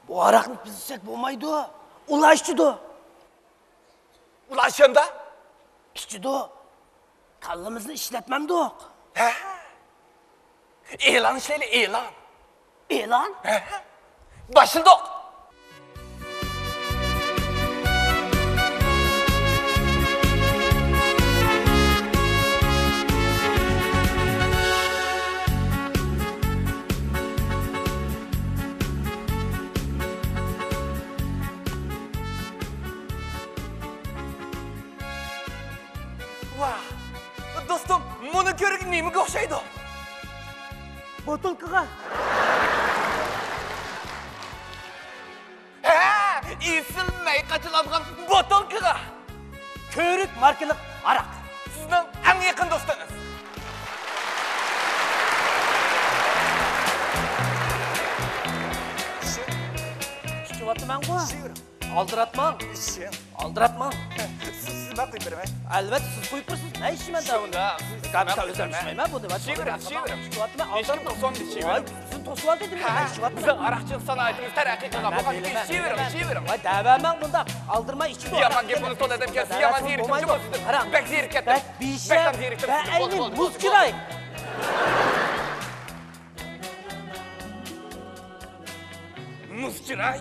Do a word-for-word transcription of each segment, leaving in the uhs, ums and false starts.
بۇ ھاراقنى بىز ئىچسەك بولمايدۇ. ئۇلار ئىچىدۇ. ئۇلار ئىچەمدۇ؟ ئىچىدۇ. كاللىمىزنى ئىشلەتمەمدۇق. ھە؟ ئېلان ئىشلەيلى، ئېلان. ئېلان؟ ھە؟ باشلىدۇق. ۋاھ، دوستۇم، مۇنى كۆرگىن، نېمىگە ئوخشايدۇ؟ بوتۇلكىغا. ھە، ئېسىل مەي قاچىلانغان بوتۇلكىغا. كۆۋرۈك ماركىلىق ھاراق. سىزنىڭ ئەڭ يېقىن دوستىڭىز. ئىچىۋاتىمەنغۇ. ئالدىراتماڭ. ئىچىڭ. ئالدىراتماڭ. سىز، سىز مەن قۇيۇپ بېرىمەن. ئەلۋەتتە، سىز قۇيۇپ بېرىسىز. مەن ئىچىمەن دە ئۇنى. شۇنداق، سىز، سىز مەن قۇيۇپ بېرىمەن. ئىچىۋېرىڭ، ئىچىۋېرىڭ. ئىچىۋېرىڭ، ئىچىۋېرىڭ. ۋاي، سىزنى توسۇۋالدى دېمەك، ھە، مەن ئىچىۋاتىمەن. بىزنىڭ ئاراقچىلىق سانائىتىمىز تەرەققىي قىلغان بۇ ۋاقىتتا ئىچىۋېرىڭ، ئىچىۋېرىڭ. ۋاي، دەۋەرمەڭ مۇنداق. ئالدىرىماي ئىچىدۇ. يامان گەپنى سول ئادەم كەلسە، يامان زېرىكتىم. قاراڭ. بەك زېرىكىپ كەتتىم. بەك بىشەم، بەك بولدى، بولدى، بولدى، بولدى. مۇز چىراي.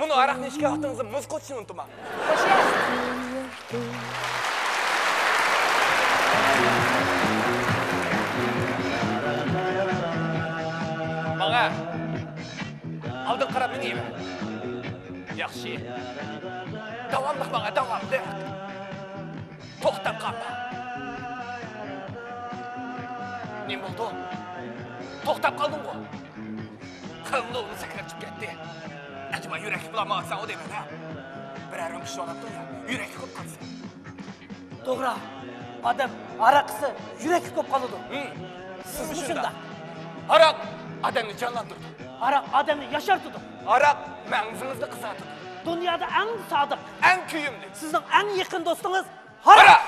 مۇنۇ ھاراقنى ئىچكەن ۋاقتىڭىزدا مۇز قوچۇشنى ئۇنتۇماڭ. ماڭا ئالدىن قاراپ مېڭىۋەر. ياخشى. داۋاملىق ماڭا، داۋاملىق. توختاپ قالما. نېمە بولدى؟ توختاپ قالدىڭغۇ؟ قانلىرىڭ سەكرەپ چىقىپ كەتتى. ئەجەبا يۈرەكلىك بولالمايسەنغۇ دەيمەن ھە؟ بىرەر ئىش بولۇپتۇ يا، يۈرەكلىك بولۇپ قالىسەن. توغرا، ئادەم ھاراق ئىچسە يۈرەكلىك بولۇپ قالىدۇ. ھىم، سىزمۇ شۇنداق. ھاراق ئادەمنى جانلاندۇرىدۇ. ھاراق ئادەمنى ياشارتىدۇ. ھاراق مەڭزىڭىزنى قىزارتىدۇ. دۇنيادا ئەڭ سادىق، ئەڭ كۆيۈملۈك، سىزنىڭ ئەڭ يېقىن دوستىڭىز ھاراق!